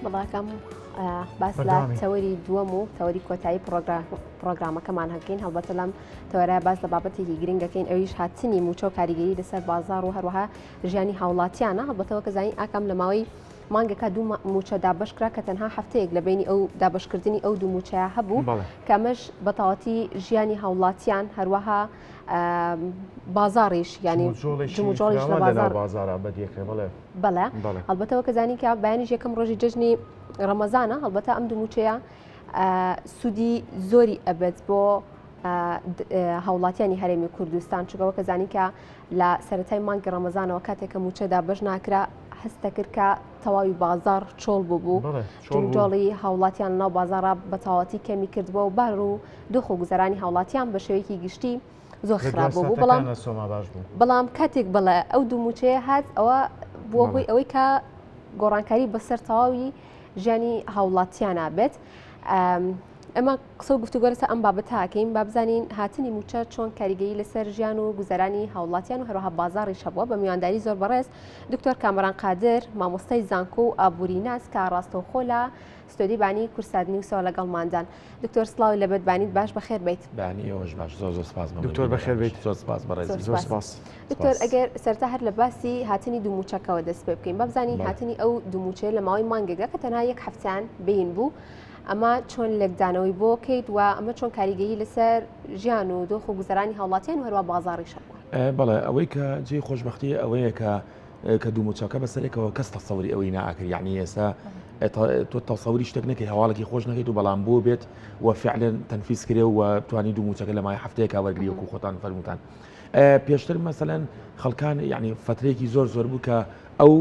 بەڵاکەم باس لە تەوەری دووەم و تەوەری کۆتایی پرۆگرامەکەمان هەکەین هەڵبەتە لەم تەوەرە باس لە بابەتێکی گرنگەکەین ئەویش هاتنی موچە و کاریگەری لەسەر بازار و هەروەها ژیانی هاوڵاتیانە هەڵبەتەوە کە زانین ئاکام لە ماوەی مانگەکە دوو موچە دابشکرا کە تەنها هەفتەیەک لە بینی ئەو دابشکردنی ئەو دوو موچەیە هەبوو کەمەش بەتەواتی ژیانی هاوڵاتیان هەروەها بازاڕیش ینی جموجۆڵیش لە بازار بازارە بەدیەکرێ بڵێ بەڵێ هەڵبەتەوە کە زانی کە بەیانیش یەکەم ڕۆژی جەژنی ڕەمەزانە هەڵبەتە ئەم دوو موچەیە سوودی زۆری ئەبێت بۆ هاوڵاتیانی هەرێمی کوردستان چونکەوە کە زانی کە لە سەرەتای مانگی ڕەمەزانەوە کاتێک کە موچە دابەش ناکرا هەستەکرد کە تەواوی بازار چۆڵ بوو بوو جۆڵی هاوڵاتیان ناو بازارە بە تەواوەتی کەمی کردبووە و بار و دۆخ و گوزەرانی هاوڵاتیان بە شێوەیەکی گشتی زۆر خراپ بوو بەڵام بەڵام کاتێک بڵێ ئەو دوو موچەیە هات ئەوە بووە هۆی ئەوەی کە گۆڕانکاری بەسەر تەواوی ژیانی هاوڵاتیانە بێت. ئەمە قسە و گفتوگۆ لەسەر ئەم بابەتاکەین با بزانین هاتنی موچە چۆن کاریگەری لەسەر ژیان و گوزەرانی هاوڵاتیان و هەروەها بازاڕیش هەبووە بە میوانداری زۆر بەڕێز دکتۆر کامەران قادر مامۆستای زانکۆ و ئابووری ناس کە ڕاستەوخۆ لە ستۆدی بانی کورسات نیوسەوە لەگەڵماندان دکتۆر سڵاو لەبەت بانیت باش بەخێر بیت. بانی ئێوەش باش زۆر زۆر سپاس دکتۆر بەخێر بیت زۆر سپاس بەڕێز زۆر سپاس دکتۆر ئەگەر سەرتا هەر لە باسی هاتنی دوو موچەکەوە دەست پێ بکەین با بزانین هاتنی ئەو دوو موچەیە لە ماوەی مانگێکدا کە تەنها یەک هەفتیان بین بوو ئەمە چۆن لێکدانەوەی بۆ کەیت و ئەمە چۆن کاریگەری لەسەر ژیان و دۆخ و گوزەرانی هاوڵاتیان و هەروە بازاڕیش هەبووە؟ بەڵێ ئەوەی کە جێی خۆشبەختیە ئەوەیە کە کە دوو موچەکە بەسەرێکەوە کەس تەسەوری ئەوەی ناکرد یعنی ئێستا تۆ تەسەوری شتێک نەکەی هەواڵێکی خۆش نەکەیت و بەڵام بۆ بێت و فعلا تەنفیز کرێ و توانی دوو موچەکە لە مای هەفتەیەکا وەرگری وەکو خۆتان فەرمووتان پێشتر مەسەلەن خەڵکان یعنی فترەیەکی زۆر زۆر بوو کە ئەو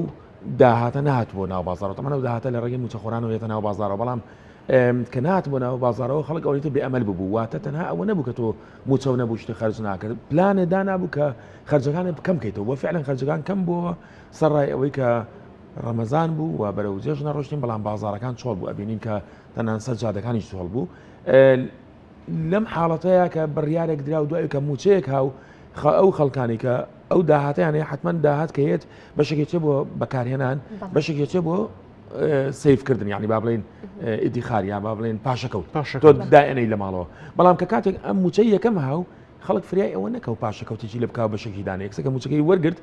داهاتە نهات بۆ ناو بازاڕ تەمەە ئەو داهاتە لە ڕێگەی موچەخۆرانەوە یەتە ناو بازاڕەوە بەڵام کە نات بۆ ناو بازاڕەوە خەڵک ئەوەی تر بێ ئەمەل ببوو واتە تەنها ئەوە نەبوو کە تۆ موچە و نەبوو شتە خەرج ناکرد پلانێ دانابوو کە خەرجەکانی کەم کەیتەوە بۆ فعلەن خەرجەکان کەم بووە سەرڕای ئەوەی کە ڕەمەزان بوو و بەرەو جێژنە ڕۆشتین بەڵام بازاڕەکان چۆڵ بوو ئەبینین کە تەنان سەر جادەکانیش چۆڵ بوو لەم حاڵەتەیە کە بڕیارێک درا و دوای کە موچەیەک هاو ئەو خەڵکانی کە ئەو داهاتیان هەیە حتمما داهات کە یەت بەشێکی چێ بۆ بەکارهێنان بەشێکی چێ بۆ save کردن یعنی با بڵێن ئیدیخار یان با بڵێن پاشەکەوت تۆ دائێنەی لە ماڵەوە بەڵام کە کاتێک ئەم موچەی یەکەم هاو خەڵک فریای ئەوە نەکەو پاشەکەوتێکی لە بکاو بەشێکی دانێ یەکسەکە موچەکەی وەرگرت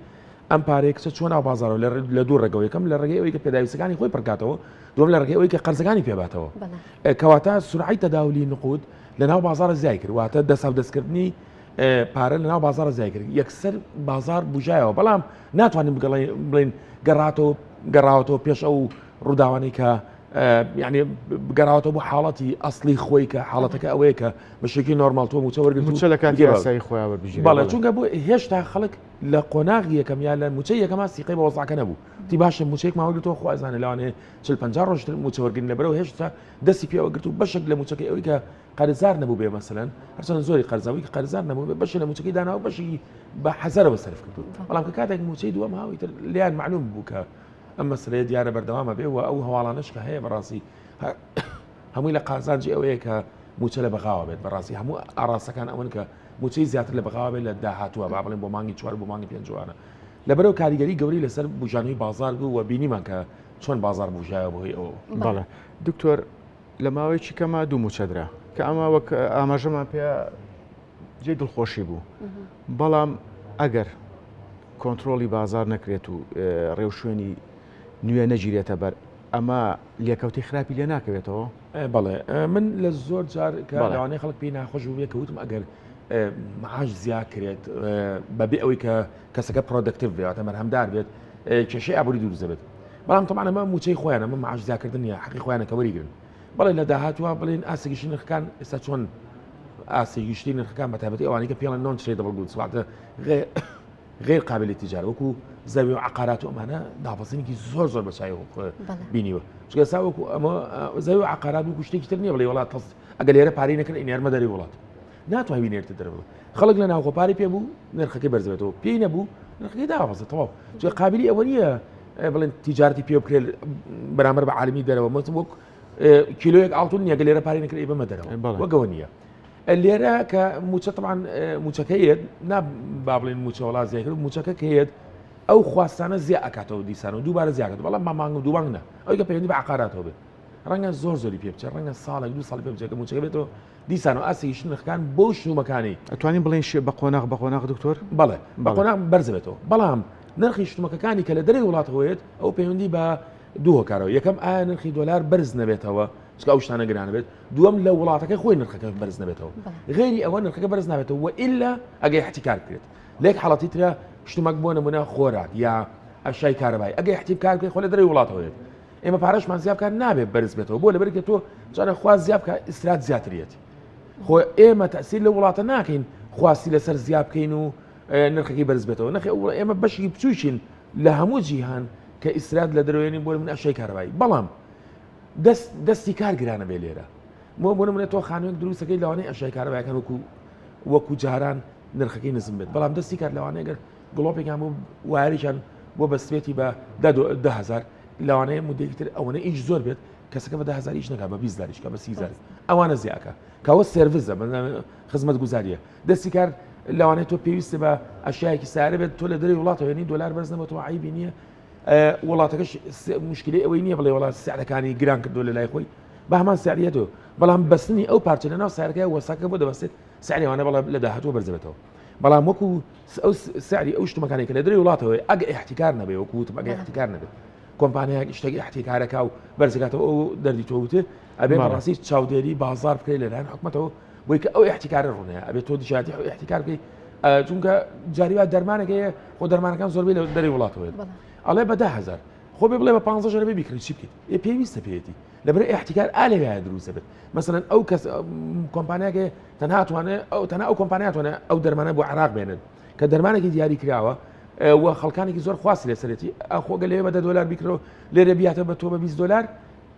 ئەم پارەیە کچە چۆن ناو بازارەوە لە دوو ڕێگەوە یەکەم لە ڕێگەی ئەوەی کە پێداویستەکانی خۆی پڕکاتەوە دوم لە ڕێگەی ئەوەی کە قەرزەکانی پێباتەوە کەواتە سرعی تەداولی نقود لە ناو بازارە زیای کرد واتە دەساو دەستکردنی پارە لە ناو بازارە زیای کرد یەکسەر بازار بژایەوە بەڵام ناتوانین بڵێن گەڕاتەوە گەڕاوەتەوە پێش ئەو ڕووداوانەی کە یعنی بگەڕاوەتەوە بۆ حاڵەتی ئەسلی خۆی کە حاڵەتەکە ئەوەیە کە بەشێکی نۆرمال تۆ موچە وەرگرت موچە لە کاتی یاسایی خۆیان وەربگیرێ بەڵێ چونکە بۆ هێشتا خەڵک لە قۆناغی یەکەم یا لە موچە یەکەما سیقەی بە وەزعەکە نەبوو تی باشە موچەیەکمان وەرگرتەوە خوا ئەزانێ لەوانەیە 40 50 ڕۆژتر موچە وەرگرین لەبەرەوە هێشتا دەستی پێوە گرت و بەشێک لە موچەکەی ئەوەی کە قەرزار نەبوو بێ مەسەلەن هەرچەند زۆری قەرزاوی کە قەرزار نەبوو بێ بەشێ لە موچەکەی داناوە بەشی بە حەزەرەوە سەرف کردو بەڵام کە کاتێک موچەی دووەم هاوی تر لێیان معلوم بوو کە ئەم مەسلەیە دیارە بەردەوامە بێ و ئەو هەواڵانەش کە هەیە بەڕاستی هەمووی لە قازانجی ئەوەیە کە موچە لە بەغاوە بێت بەڕاستی هەموو ئاراستەکان ئەوەن کە موچەی زیاتر لە بەغاوە بێت لە داهاتووە با بڵێن بۆ مانگی چوار بۆ مانگی پێنجوانە لەبەرەوە کاریگەری گەوری لەسەر بژانەوەی بازار بوو و بینیمان کە چۆن بازار بژایەوە بەهۆی ئەوە بەڵێ دکتۆر لە ماوەیەکی کەما دوو موچە درا کە ئەمە وەک ئاماژەمان پێ جێ دڵخۆشی بوو بەڵام ئەگەر کۆنتترۆلی بازار نەکرێت و ڕێوشوێنی نوێ نەگیرێتە بەر ئەمە لێکەوتی خراپی لێ ناکەوێتەوە؟ بەڵێ من لە زۆر جار کە لەوانەیە خەڵک پێی ناخۆش بووبێ کە وتم ئەگەر معاش زیاد کرێت بەبێ ئەوەی کە کەسەکە productive بێت واتە بەرهەمدار بێت کێشەی ئابووری دروست دەبێت بەڵام طبعا ئەمە موچەی خۆیان ئەمە معاش زیاکردن نییە حەقی خۆیانە کە وەریگرن بەڵێ لە داهاتووە بڵێن ئاستی گشتی نرخەکان ئێستا چۆن ئاستی گشتی نرخەکان بە تایبەتی ئەوانەی کە پێڵێن non tradable goods واتە غیر قابل تجارە وەکو زەوی و عقارات و ئەمانە دابەزینێکی زۆر زۆر بە چای بینیوە چونکە ئێستا وەکو ئەمە زەوی و عقارات وەکو شتێکی تر نییە بڵێ وڵات تەس ئەگەر لێرە پارەی نەکرد ئینێرمە دەری وڵات ناتوانانی بینێرتە دەرەوە خەڵک لە ناوخۆ پارەی پێ بوو نرخەکەی بەرزبێتەوە پێی نەبوو نرخەکەی دابەزێت تەواو چونکە قابلی ئەوە نییە بڵێن تیجارەتی پێ بکرێت بەرامبەر بە عالمی دەرەوە مەس وەک کیلۆیەک ئاڵتون نییە گە لێرە پارەی نەکرد بەمە دەرەوە وەگەوە نییە لێرە کە موچە طبعا موچەکە یەت نا با بڵێن موچە وڵا زیاد کرد موچەکە کە یەت. ئەو خواستانە زیا ئەکاتەوە دیسان و دووبارە زیاکات بەڵام بە مانگ و دوو مانگ نا ئەوی کە پەیوەندی بە عقاراتەوە بێت ڕەنگە زۆر زۆری پێ بچێت ڕەنگە ساڵێک دوو ساڵ پێ بچێت کە موچەکە بێتەوە دیسان و ئاستی نرخەکان بۆ شتومەکانی ئەتوانین بڵێین شێ بە قۆناغ بە قۆناغ دکتۆر؟ بەڵێ بە قۆناغ بەرز بێتەوە بەڵام نرخی شتومەکەکانی کە لە دەرەوەی وڵاتەوە یەت ئەو پەیوەندی بە دوو هۆکارەوە یەکەم ئایا نرخی دۆلار بەرز نەبێتەوە چونکە ئەو شتانە گرانە بێت دووەم لە وڵاتەکە خۆی نرخەکە بەرز نەبێتەوە غەیری ئەوە نرخەکە بەرز نابێتەوە و ئیلا ئەگەر احتیکار بکرێت لە یەک حاڵەتی ترە شتومەک بۆ نمونە خۆراک یا ئەشای کارەبای ئەگەر احتیکار بکەی خۆ لە دەرەوەی وڵاتەوە یەت ئێمە پارەشمان زیاد بکات نابێت بەرز بێتەوە بۆ لەبەر کە تۆ جارە خواست زیاد بکە ئیسرات زیاتریەتی خۆ ئێمە تەسیر لە وڵاتە ناکەین خواستی لەسەر زیاد بکەین و نرخەکەی بەرز بێتەوە نەخێ ئێمە بەشی بچووکین لە هەموو جیهان کە ئیسرات لە دەروێنی بۆ من ئەشای کارەبایی بەڵام دەست دەستی کار گرانە بێ لێرە بۆ بۆ منە تۆ خانوویەک دروستەکەی لەوانەیە ئەشای کارەبایەکان وەکو وەکو جاران نرخەکەی نزم بێت بەڵام دەستی کار لەوانەیە گەر گڵۆپێکیان بۆ وایەریان بۆ بەستێتی بە دههزار لەوانەیە مدەیەکی تر ئەوەنە ئیش زۆر بێت کەسەکە بە دههزار ئیش نەکات بە 20 هزاریش کە بە 30 هزار ئەوانە زیاکە کەەوە سێرڤزە خزمەت گوزاریە دەستی کار لەوانەیە تۆ پێویستە بە ئەشیایەکی سارە بێت تۆ لە دەری وڵاتەوە هێنی دۆلار بەرز نەبێتەوە عیبی نییە وڵاتەکەش مشکلی ئەوەی نییە بڵێ وڵات سعرەکانی گران کردو لە لای خۆی بە هەمان سعریەتەوە بەڵام بەستنی ئەو پارچە لە ناو سارەکە وەساکە بۆ دەبەستێت سعریوانە بەڵام لە داهاتوە بەرزبێتەوە بەڵام وەکو ئەو سعری ئەو شتمەکانی کە لە دەری وڵاتەوە ئەگە احتیکار نەبێ وەکو وتم ئەگە احتیکار نەبێت کۆمپانیایەک شتێک احتیکارەکە و بەرزکاتەوە ئەو دەردی تۆ وتێ ئەبێ بەڕاستی چاودێری بازار بکرێت لەلایەن حکومەتەوە بۆی کە ئەو احتیکارە ڕوونەیە ئەبێت تۆ دژاتی احتیکار بکەیت چونکە جاری وا دەرمانێک هەیە خۆ دەرمانەکان زۆربەی لە دەری وڵاتەوە ئەڵێ بە 10000 خۆ بێ بڵێ بە 15 ژەرە بێ بیکڕی چی بکەیت ئێ پێویستە پێیەتی لەبەر احتیکار ئالێوایە دروست بێت مەسەلەن ئەو کەس کۆمپانیاکە تەنها توانێت ئەو تەنها ئەو کۆمپانیا توانێت ئەو دەرمانە بۆ عراق بێنن کە دەرمانێکی دیاری کراوە و خەڵکانێکی زۆر خواستی لەسەرێتی ئەخۆگە لێ بە 10 دلار بیکرەوە لێرە بیاتە بە تۆ بە 20 دلار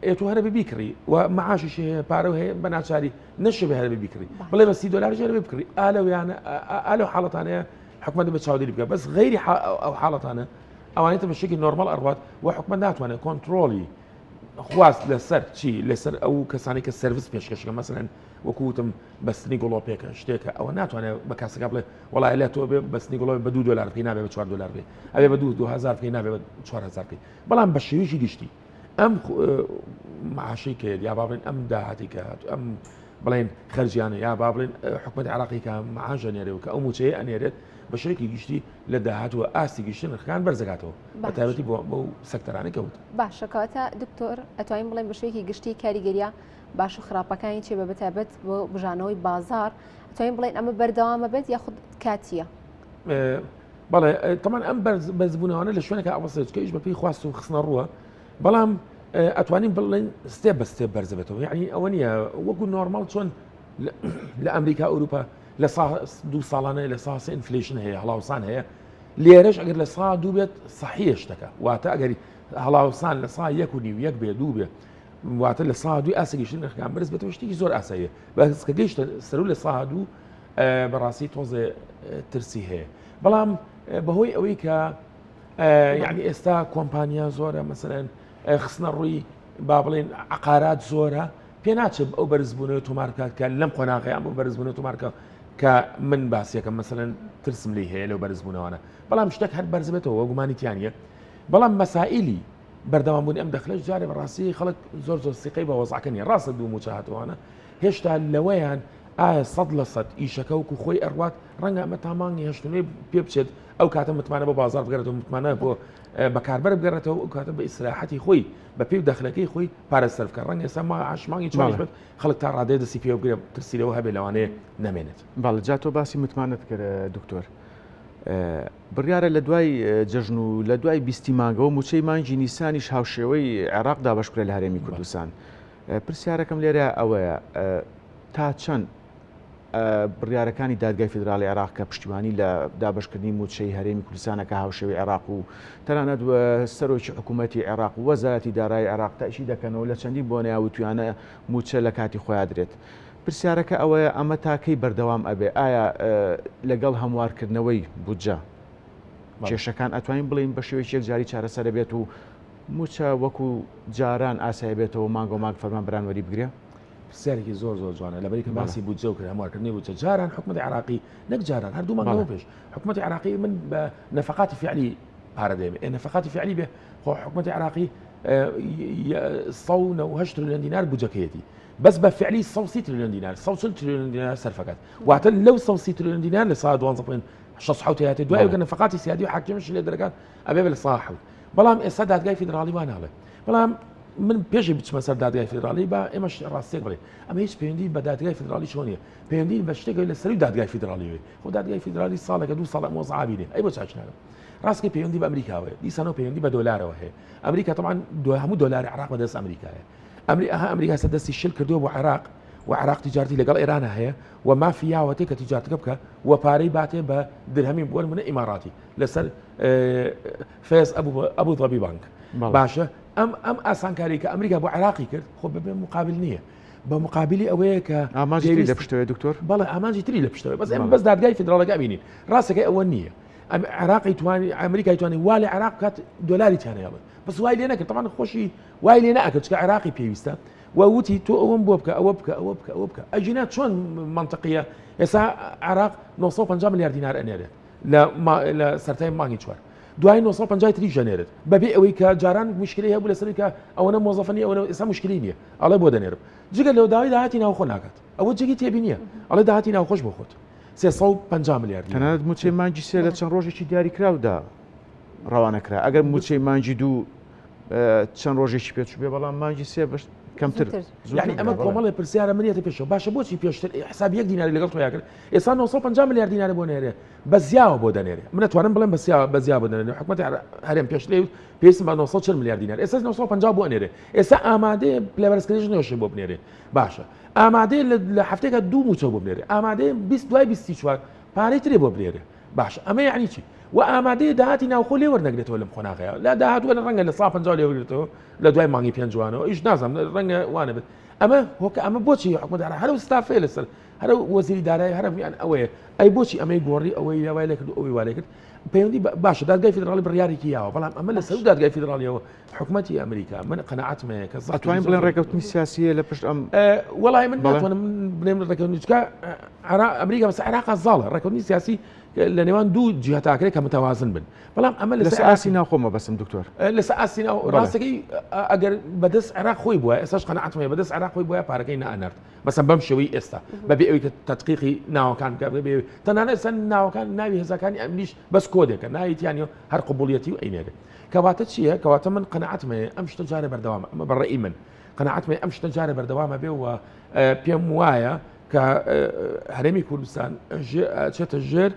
ئێ تۆ هەرە بیکڕی و معاشیش هەیە پارە هەیە بە ناچاری نەشێ بە هەرە بیکڕی بڵێ بە 30 دلار ژێرە بکڕی ئالەویانە ئالەو حاڵەتانەیە حکومەت بە چاودێری بکە بەس غەیری ئەو حاڵەتانە ئەوانەی تر بە شێکی نۆرمال ئەڕوات و حکومەت ناتوانێت کۆنتترۆلی خواست لەسەر چی لەسەر ئەو کەسانی کە سرویس پێشکەشکە مەسەن وەکو وتم بەستنی گڵۆپێکە شتێکە ئەوە ناتوانێت بە کاسەکە بڵێ وڵای لە تۆ بێ بەستنی گڵۆ بە 2 دلار بکەی نابێ بە 4 دلار بێ ئەبێ بە 2 2000 بکەی نابێ بە 4000 بکەی بەڵام بە شێوەیەکی گشتی ئەم معاشەی کە یا با بڵێن ئەم داهاتی کە هات ئەم بڵێن خەرجیانە یا با بڵێن حکومەت عراقی کە معاش ئەنێرێ و کە ئەو موچەیە ئەنێرێت بە شێوەیەکی گشتی لە داهات و ئاستی گشتی نرخەکان بەرزەکاتەوە بە تایبەتی بۆ بەو سەکتەرانەی کە وتم. باشە کەواتە دکتۆر ئەتوانین بڵێن بە شێوەیەکی گشتی کاریگەریە باش و خراپەکانی چیە بە بەتایبەت بۆ بژانەوەی بازار ئەتوانین بڵێن ئەمە بەردەوامە بێت یاخود کاتیە؟ بەڵێ تەمان ئەم بەرزبوونەوانە لە شوێنەکە ئەوەسێت کە ئیش بەپی خواست و خستنە ڕووە بەڵام ئەتوانین بڵێن step بە step بەرزبێتەوە یعنی ئەوە نییە وەکو نۆرمال چۆن لە ئەمریکا ئەوروپا لە دوو ساڵانە لە ساس inflation هەیە هەڵاوسان هەیە لێرەش ئەگەر لە سا دوو بێت سەحیە شتەکە واتە ئەگەر هەڵاوسان لە سا یەک و نیو یەک بێ دوو بێ واتە لە سا دوی ئاسەگەشتن نرخەکان بەرز بێتەوە شتێکی زۆر ئاساییە بەس کە گەیشتە سەرو لە سا دوو بەڕاستی تۆزێ ترسی هەیە بەڵام بەهۆی ئەوەی کە یعنی ئێستا کۆمپانیا زۆرە مەسەرەن خستنە ڕووی با بڵێن عقارات زۆرە پێ ناچێت ئەو بەرزبوونەوە تۆمار بکات کە لەم قۆناغیان بۆ بەرزبوونە تۆمارکە کە من باسیەکەم مەسەرەن ترسم لی هەیە لەو بەرزبوونەوەە بەڵام شتێک هەر بەرزبێتەوە گومانی تیانە بەڵام مەسائلی بەردەوام بوونی ئەم دەخلەش جارێ بەڕاستی خەڵک زۆر زۆر سیقەی بە وەزعەکە نیە ڕاستە دوو موچە هاتوانە هێشتا لەوەیان ئایا سەد لە سەد ئیشەکە وەکو خۆی ئەڕوات ڕەنگە ئەمە تا مانگی هەشتنوێ پێ بچێت ئەو کاتە متمانە بۆ بازار بگەڕێتەوە متمانە بۆ بەکاربەر بگەڕێتەوە ئەو کاتە بە ئیسراحەتی خۆی بە پێی دەخلەکەی خۆی پارە سەرف بکات ڕەنگە ئێستا ماش مانگی چواریش بێت خەڵک تا ڕادەیە دەستی پێ بگرێت ترسی لەوە هەبێت لەوانەیە نەمێنێت. بەڵێ جا تۆ باسی متمانەت کرد دکتۆر. بڕیارە لە دوای جەژن و لە دوای بیستی مانگەوە مووچەی مانگی نیسانیش هاوشێوەی عێراق دابەش بکرێت لە هەرێمی کوردستان. پرسیارەکەم لێرە ئەوەیە تا چەند بڕیارەکانی دادگای فیدراڵی عێراق کە پشتیوانی لە دابەشکردنی مووچەی هەرێمی کوردستانەکە هاوشێوەی عێراق و تەنانەت سەرۆکی حکوومەتی عێراق و وەزارەتی دارایی عێراق تەئکید دەکەنەوە لە چەندین بۆنەیا وتویانە مووچە لە کاتی خۆیا درێت. پرسیارەکە ئەوەیە ئەمە تا کەی بەردەوام ئەبێ؟ ئایا لەگەڵ هەموارکردنەوەی بودجە کێشەکان ئەتوانین بڵێین بە شێوەیەکی یەکجاری چارەسەر ئەبێت و مووچە وەکو جاران ئاسایی بێتەوە مانگە و مانگ فەرمانبەران وەری بگرێ؟ پرسیارێکی زۆر زۆر جوانە لەبەری کە باسی بودجە و کرد هەموارکردنی بودجە جاران حکومەتی عراقی نەک جاران هەر دوو مانگ لەوە پێش حکومەتی عراقی من بە نەفەقاتی فعلی. پارە دەێمێ ئێ نەفقاتی فعلی بێ خۆ حکوومەتی عراقی 1970 تریلیۆن دینار بجەکەیەتی بەس بە فعلی 130 تریلیۆن دینار 140 تریلیۆن دینار سەرفەکات واتە لەو 130 تریلیۆن دینار لە سا 12.67 هاتێ دوای کە نەفقاتی سیادی و حاکمیش لێ دەرەکات ئەبێ بە لە سا حەوت بەڵام ئێستا دادگای فیدراڵی وا ناڵێ بەڵام من پێشی بچمە سەر دادگای فیدراڵی با ئێمەش ڕاستێک بڵێ ئەمە هیچ پەیوەندی بە دادگای فیدراڵی چۆنیە پەیوەندی بە شتێک لە سەروی دادگای فیدراڵیەوەی خۆ دادگای فیدراڵی ساڵێکە دوو ساڵ ئەم وەزعە بینێ ئەی بۆ چاک ناکەم ڕاستکەی پەیوەندی بە ئەمریکاوە دیسانەوە پەیوەندی بە دۆلارەوە هەیە ئەمریکا طبعا هەموو دۆلاری عراق بەدەست ئەمریکایە ئەمری ئەها ئەمریکا سەر دەستی شل کردووە بۆ عێراق و عراق تیجارتی لەگەڵ ئێرانە هەیە و مافی یاوەتێ کە تیجارتەکە بکە و پارەی باتێ بە درهەمی بۆ منە ئیماراتی لەسەر فێز ئەبوو ظەبی بانک باشە ئەم ئەم ئاسانکاری کە ئەمریکا بۆ عراقی کرد خۆ بەبێ مقابل نییە بە مقابلی ئەوەیە کە ئامانجی لە پشتەوەی دکتۆر بەڵێ ئامانجی تری لە پشتەوەی بەس ئەم بەس دادگای فیدراڵەکە بینین ڕاستەکەی ئەوە نییە ئەم عراقی توانی ئەمریکای توانی وا لە عراق بکات دۆلاری تیانەیەڵێت بەس وای لێ نەکرد تەمان خۆشی وای لێ نەکرد چکە عراقی پێویستە و وتی تۆ ئەوەم بۆ بکە ئەوە بکە ئەوە بکە ئەوە بکە ئەگینا چۆن منطقیە ئێستا عراق 950 میلیارد دینار ئەنێرێت لە سەرتای مانگی چوار دوای 950 تریش دەنێرێت بەبێ ئەوەی کە جاران مشکلی هەبوو لەسەر کە ئەوەنە مۆزەفەنی ئەوەنە ئێستا مشکلی نییە ئەڵێ بۆ دەنێرم جگە لەو داوای داهاتی ناوخۆ ناکات ئەوە جێگەی تێبینیە ئەڵێ داهاتی ناوخۆش بۆ خۆت 350 میلیارد تەنانەت موچەی مانگی سێ لە چەند ڕۆژێکی دیاریکراودا ڕەوانە کرا ئەگەر موچەی مانگی دوو چەند ڕۆژێکی پێچوو بێ بەڵام مانگی سێ بەش کەمتر یعنی ئەمە کۆمەڵی پرسیارە منێتە پێشەوە باشە بۆچی پێشتر حساب یەک دیناری لەگەڵ تۆیا کرد ئێستا 950 میلیارد دینار بۆ نێرێ بە زیاوە بۆ دەنێرێ من ئەتوانم بڵێم بە سیا بە زیا بۆ دەنێرێ حکومەتی هەرێم پێش لێ پێویستم بە 940 میلیارد دینار ئێستا 950 بۆ ئەنێرێ ئێستا ئامادەیە پلەبەرزکردنیش نۆشێ بۆ بنێرێ باشە ئامادەیە لە هەفتێکا دوو موچە بۆ بنێرێ ئامادەیە 20 دوای 24 پارەی ترێ بۆ بنێرێ باشە ئەمە یعنی چی و ئامادەیە داهاتی ناوخۆ لێ وەرنەگرێتەوە لەم قۆناغەیە لە داهاتووە لە ڕەنگە لە سا 50 لێ وەرگرێتەوە لە دوای مانگی پێنجوانەوە ئیش نازانم ڕەنگە وانە بێت ئەمە هۆکە ئەمە بۆچی حکومەت هەرو ستافەیە لەسەر هەرە وەزیری دارایی هەرە یان ئەوەیە ئەی بۆچی ئەمەی گۆڕی ئەوەی وای لێ کرد و ئەوەی وا لێ کرد پەیوەندی باشە دادگای فیدراڵی بڕیارێکی یاوە بەڵام ئەمە لە سەر دادگای فیدراڵیەوە حکوومەتی ئەمریکا من قەناعەتم هەیە کە ئەتوانین بڵێن ڕێکەوتنی سیاسیە لە پشت ئەم وەڵای من ناتوانم بڵێم ڕێکەوتنی چکە ئەمریکا بەس عێراق زاڵە ڕێکەوتنی سیاسی لە نێوان دوو جیهتاکرێت کە متوازن بن بەڵام ئەمە لەسەر ئاستی ناوخۆ مەبەستم دکتۆر لەسەر ئاستی ناو ڕاستەکەی ئەگەر بەدەست عێراق خۆی بووە ئێستاش قەناعەتم هەیە بەدەست عێراق خۆی بووە پارەکەی نەئەنارد مەسەن بەم شێوەی ئێستا بەبێ ئەوی کە تەدقیقی ناوەکان بکە بەبێ تەنانەت ئێستا ناوەکان ناوی هێزەکانی ئەمنیش بەس کۆدێکە ناوی تیانیە هەر قبوڵیەتی و ئەینێرێ کەواتە چییە کەواتە من قەناعەتم هەیە ئەم شتە جارێ بەردەوامە ئەمە بە ڕەئی من قەناعەتم هەیە ئەم شتە جارێ بەردەوامە بێ و پێم وایە کە هەرێمی کوردستان چێتە ژێر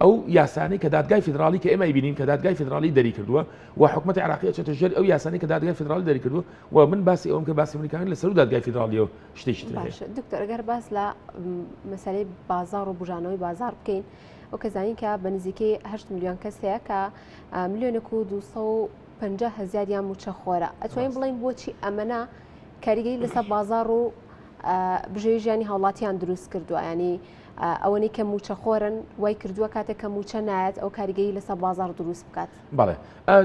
ئەو یاسانەی کە دادگای فیدراڵی کە ئێمە بینین کە دادگای فیدراڵی دەری کردووە و حکوومەتی عراقی ئەچێتە ژێر ئەو یاسانەی کە دادگای فیدراڵی دەری کردووە و من باسی ئەوم کە باسی ئەمریکا لە سەر دادگای فیدراڵیەوە شتێکی تر هەیە. باشە دکتۆر ئەگەر باس لە مەسەلەی بازاڕ و بژانەوەی بازاڕ بکەین وەکە زانین کە بە نزیکەی 8 میلیۆن کەس هەیە کە ملیۆنێک و 250 هەزاریان موچە خۆرە ئەتوانین بڵێین بۆچی ئەمەە کاریگەری لەسەر بازاڕ و بژێوی ژیانی هاوڵاتیان دروست کردووە ینی ئەوەی کە موچەخۆرن وای کردووە کاتێک کە موچە نایەت ئەو کاریگەری لەسەر بازار دروست بکات. بەڵێ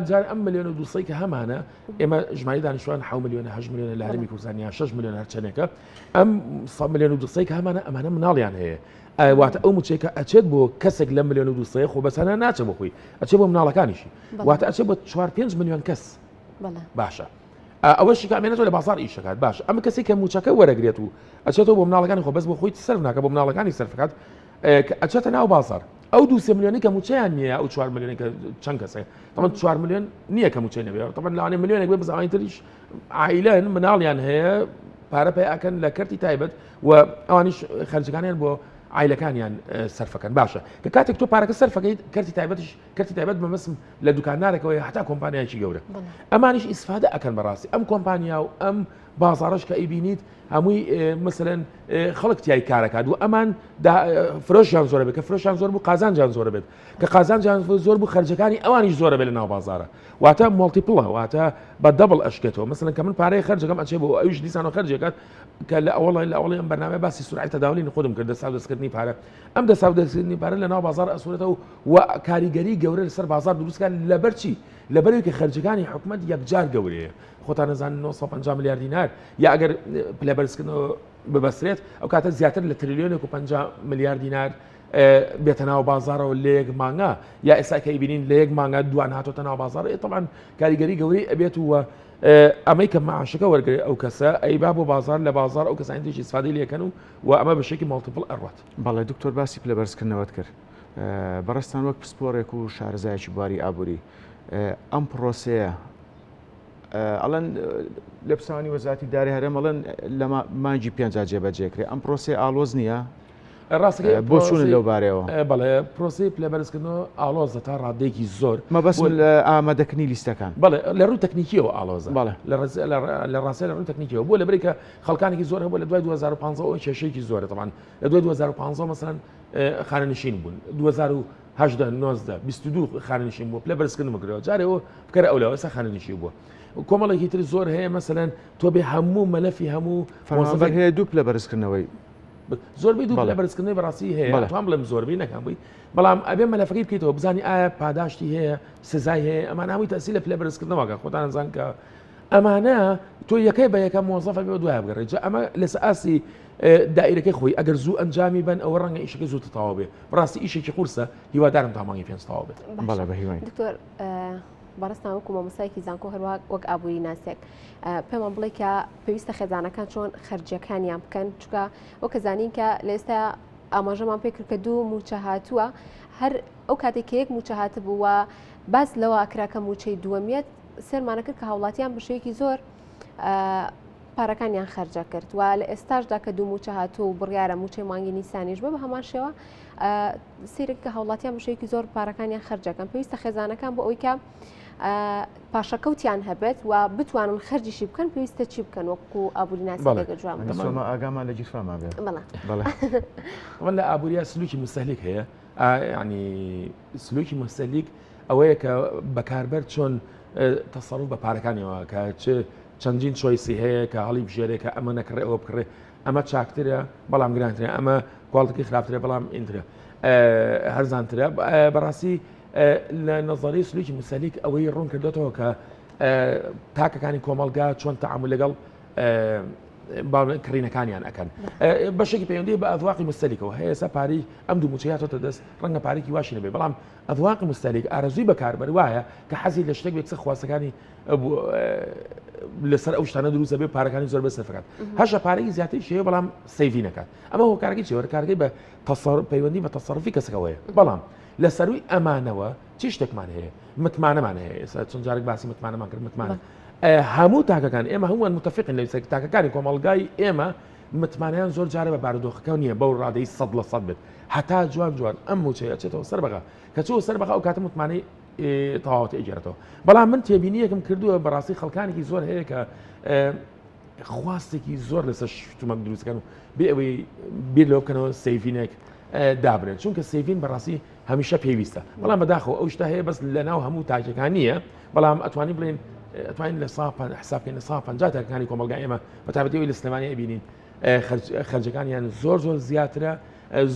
جار ئەم ملیۆن و دووسەی کە هەمانە ئێمە ژماری دانیشتوان حە ملیۆنە هە ملیۆنە لە هەرمی کوردستان یان 6 ملیۆن هەرچەندێکە ئەم 100 ملیۆن و دووسەی کە هەمانە ئەمانە مناڵیان هەیە واتە ئەو موچەیە ئەچێت بۆ کەسێک لە ملیۆن و دووسەیە خۆ بەسانە ناچە بۆ خۆی ئەچێ بۆ مناڵەکانیشی واتە ئەچێ بۆ 4 5 ملیۆن کەس باشە ئەوەشی کە ئەمێنێتەوە لە بازاڕ ئیش دەکات باش ئەمە کەسێک کە موچەکە وەرەگرێت و ئەچێتەوە بۆ مناڵەکانی خۆ بەس بۆ خۆی سەرف ناکە بۆ مناڵەکانی سەرف بکات ئەچێتە ناو بازاڕ ئەو دو سێ ملیۆنی کە موچەیان نییە ئەو 4 ملیۆنی کە چەند کەسێ تەمان 4 ملیۆن نییە کە موچەی نەبێ تەمان لەوانەیە ملیۆنێک بێ بەس ئەوانی تریش عائیلەن مناڵیان هەیە پارە پێ ئەکەن لە کەرتی تایبەت و ئەوانیش خەرجەکانیان بۆ عیلەکانیان سەرفەکەن باشە کە کاتێک تۆ پارەکە سەرفەکەیت کەرتی تایبەتیش کەرتی تایبەت مەبەستم لە دوکاندارێکەوەی هەتا کۆمپانیایکی گەورە ئەمانیش ئیسفادە ئەکەن بەڕاستی ئەم کۆمپانیا و ئەم بازارەش کە ئەیبینیت هەمووی مثلەن خەڵک تای کارەکات و ئەمان فرۆشیان زۆرە بێت کە فرۆشیان زۆر بوو قازانجیان زۆرە بێت کە قازانجیان زۆر بوو خەرجەکانی ئەوانیش زۆرە بێت لە ناو بازارە واتە multiple ە واتە بە double ئەشکێتەوە مثلەن کە من پارەی خەرجەکەم ئەچێ بۆ ئەویش دیسانەوە خەرجەکات کە لە ئەوڵی لە ئەوڵی ئەم بەرنامە باسی سرعەی تداولی خودم کرد دەسا دەستکردنی پارە ئەم دەسا دەستکردنی پارە لە ناو بازار ئەسوورێتەوە و کاریگەری گەورە لەسەر بازار دروستکات لەبەر چی؟ لەبەرەوەی کە خەرجەکانی حکومەت یەکجار گەورەیە خۆتان نەزانن 950 ملیار دینار یا ئەگەر پلە بەرزکردنەوە ببەسترێت ئەو کاتە زیاتر لە تریلیۆنێک و 50 ملیار دینار. بێتە ناو بازارەوە لە یەک مانگا یا ئێستا کە ئیبینین لە یەک مانگا دوان هاتۆتە ناو بازار ئێ طبعا کاریگەری گەورەی ئەبێت و ئەمەی کە معاشەکە وەرگێ ئەو کەسە ئەی با بۆ بازار لە بازار ئەو کەسانی تێکی استفادەی لێکەن و و ئەمە بەشێکی multiple ئەڕات. بەڵێ دکتۆر باسی پلە بەرزکردنەوەت کرد بەڕێزتان وەک پسپۆڕێک و شارەزایەکی بواری ئابووری ئەم پرۆسەیە ئەڵەن لێپرسراوانی وەزارەتی دارایی هەرێم ئەڵێن لە مانگی پێنجا جێبەجێکرێ ئەم پرۆسەیە ئاڵۆز نییە؟ ڕاستەکەی بۆ چوون لەو بارەیەوە بەڵێ پرۆسەی پلە بەرزکردنەوە ئاڵۆزە تا ڕادەیەکی زۆر مەبەستم لە ئامادەکردنی لیستەکان بەڵێ لە ڕووی تەکنیکیەوە ئاڵۆزە بەڵێ لە ڕاستە لە ڕووی تەکنیکیەوە بۆ لەبەری کە خەڵکانێکی زۆر هەبوو لە دوای 2015 ئەوە کێشەیەکی زۆرە تەبان لە دوای 2015 مەسەلەن خانەنشین بوون 2018 19 22 خانەنشین بوو پلە بەرزکردن بکرەوە جارێ ئەوە بکەرە ئەو لەوە ئێستا خانەنشین بووە کۆمەڵێکی تر زۆر هەیە مەسەلەن تۆ بێ هەموو مەلەفی هەموو فەرمانبەر هەیە دوو پلە بەرزکردنەوەی زۆربەی دوو پلە بەرزکردنەوەی بەڕاستی هەیە توان بڵێم زۆربەی نەکەم بووی بەڵام ئەبێ مەلەفەکەی بکەیتەوە بزانی ئایا پاداشتی هەیە سزای هەیە ئەمان هەمووی تەسی لە پلە بەرزکردنەوەکە خۆتان زان کە ئەمانە تۆ یەکەی بە یەکە مۆزەفە بێ دوای بگەڕێ جا ئەمە لەسەر ئاستی دایرەکەی خۆی ئەگەر زوو ئەنجامی بن ئەوە ڕەنگە ئیشەکە زوو تەواو بێ بەڕاستی ئیشێکی قورسە هیوادارم تا مانگی پێنج تەواو بێت بەڵێ بە هیوای دکتۆر بەڕێزتان وەکو مامۆستایەکی زانکۆ هەروە وەک ئابووری ناسێک پێمان بڵێ کە پێویستە خێزانەکان چۆن خەرجیەکانیان بکەن چکە وەکە زانین کە لە ئێستا ئاماژەمان پێ کرد کە دوو موچە هاتووە هەر ئەو کاتێک کە یەک موچە هاتبوو و باس لەوە کرا کە موچەی دووەمیەت سێرمانە کرد کە هاوڵاتیان بەشێکی زۆر پارەکانیان خەرجە کرد و لە ئێستاشدا کە دوو موچە هاتوو و بڕیارە موچەی مانگی نیسانیش بە بە هەمان شێوە سیرک کە هاوڵاتیان بەشێکی زۆر پارەکانیان خەرجەکەن پێویستە خێزانەکان بۆ ئەوی کە پاشەکەوتیان هەبێت و بتوانن خەرجیشی بکەن پێویستە چی بکەن وەکو ئابووری ناسەکە جوان ئاگامان لە گیرفامان بێت بەڵێ لە ئابووریا سلوکی مستهلک هەیە ینی سلوکی مستهلک ئەوەیە کە بەکاربەر چۆن تەسەڕوف بە پارەکانیەوە کە چ چەندین choice ی هەیە کە هەڵی بژێرێ کە ئەمە نەکڕێ ئەوە بکڕێ ئەمە چاکترە بەڵام گرانترە ئەمە quality ەکەی خراپترە بەڵام ئینترە هەرزانترە بەڕاستی لە نظری سلوکی مستهلک ئەوەی ڕوون کردوێتەوە کە تاکەکانی کۆمەلگا چۆن تەعامل لەگەڵ کڕینەکانیان ئەکەن بەشێکی پەیوەندی بە ئەذواقی مستهلکەوە هەیە ئێستا پارەی ئەم دوو موچەیاتۆتە دەست ڕەنگە پارێکی واشی نەبێ بەڵام ئەذواقی مستهلک ئارەزووی بەکاربەر وایە کە حەزی لە شتێک بێت خواستەکانی لەسەر ئەو شتانە دروستە بێ پارەکانی زۆر بەسەرفکات هەشە پارەی زیاتر شەیە بەڵام save ی نەکات ئەمە هۆکارەکەی چیوە کارەکەی بە پەیوەندی بە تەسەرفی کەسەکەوەیە بەڵام لە سەروی ئەمانەوە چی شتێکمان هەیە متمانەمان هەیە ئێستا چەند جارێک باسی متمانەمان کرد متمانە هەموو تاکەکان ئێمە هەمووان متفقن لە تاکەکانی کۆمەڵگای ئێمە متمانەیان زۆر جارە بە بارودۆخەکە نییە بەو ڕادەی سەد لە سەد بێت هەتا جوان جوان ئەم موچەیە چێتەوە سەر بەغا کە چوە سەر بەغا ئەو کاتە متمانەی تەواوەتی ئەگێڕێتەوە بەڵام من تێبینیەکم کردووە بەڕاستی خەڵکانێکی زۆر هەیە کە خواستێکی زۆر لەسەر شتومەک دروستکەن و بێ ئەوەی بیر لەوە بکەنەوە saving ێک دابنێن چونکە saving بەڕاستی هەمیشە پێویستە بەڵام بەداخەوە ئەو شتە هەیە بەس لە ناو هەموو تاکەکان نییە بەڵام ئەتوانی بڵێن ئەتوانین لە سا حسابکەین لە سا پ تاکەکانی کۆمەلگا ئێمە بە تایبەتی لە سلێمانی ئەبینین خەرجەکانیان زۆر زۆر زیاترە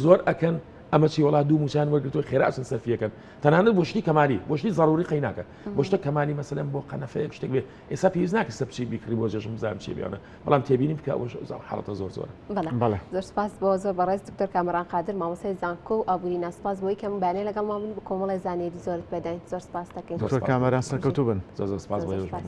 زۆر ئەکەن ئەمە چی وڵا دوو موچان وەرگتو خێرا ئەچن سەرفیەکەن تەنانەت بۆ شتی کەمالی بۆ شتی زەڕوری قەی ناکە بۆ شتە کەمالی مەسەلەن بۆ قەنەفەیەک شتێک بێ ئێستا پێویست ناکە سە بچی بیکڕی بۆ جەژن بزانم چی بێنە بەڵام تێبینی بکە ئەوەش زۆر حاڵەتە زۆر زۆرە بەڵێ زۆر سپاس بۆ زۆر بەڕێز دکتۆر کامەران قادر مامۆستای زانکۆ و ئابووری ناسپاس بۆی کەم بەیانێ لەگەڵمان بوون بە کۆمەڵی زانیاری زۆرت پێداین زۆر سپاس دەکەین دکتۆر کامەران سەرکەوتوو بن زۆر زۆر سپاس بۆ سپاس.